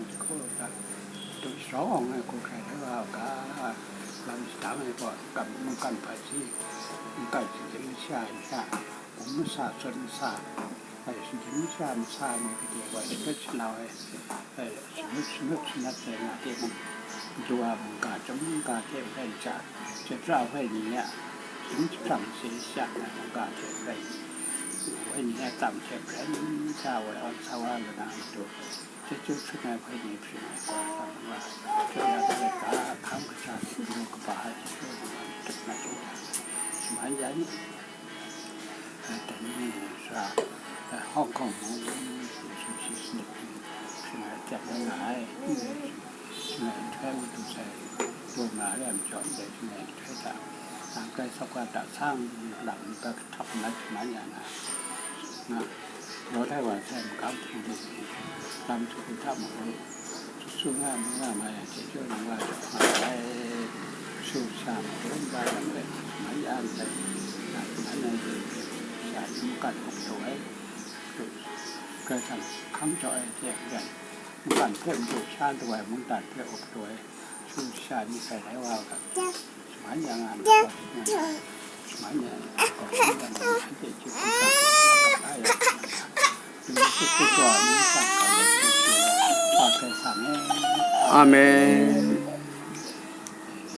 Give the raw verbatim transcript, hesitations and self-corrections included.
Hku hta, dum sharawng awng ai hku hkrai rai wa u ga, lam shadang ai gaw, kam mungkan hpaji, mungkan shinggyim masha ai hta, gun masa, sun masa, ai shinggyim masha, masa ai ni gade gaw, shanut shalau ai, ai, shanut, shanut shanat ai nga timung, madu a mungga, chyum mungga hte maren sha, chyum pra hpoi ni a, sharin jahprang shayi sha ai mungga hte maren, woi ni a tam hte maren sha, woi awn sa wa lu na matu, chyeju hpring ai hpoi ni hpring ai hkra tam wa, chyeju ya ai hkra hkam kasha, lu kaba ai chyeju ai wa, tuk na chyeju, shaman ya ni. Dai ni sha, Hong Kong mung, sumshi sanit hpring ai hkyen rai nga ai, shangai nhtoi mung du sai, du nga ai majaw, ndai shangai nhtoi hta, nang grai sawk ga da sang, lam nta kahtap nat shaman ya na, nga, law lai wa sai magam hpung du, lam htu hta mung, Su nga, mu nga ma yang, chyeju nang wa jaw nga ai, su sha, dum ba yang rai, mai ya ndai, na, na, na, sha, mungkan hkam jaw ai, su, Karai Kasang hkam jaw ai, hte yang, mungkan hpe madu sha du ai, mungdan hpe up du ai, su sha ni sai rai wa ga, shaman ya nga, shaman ya, shaman ya, anhte chyeju hkam jaw ai, Amen.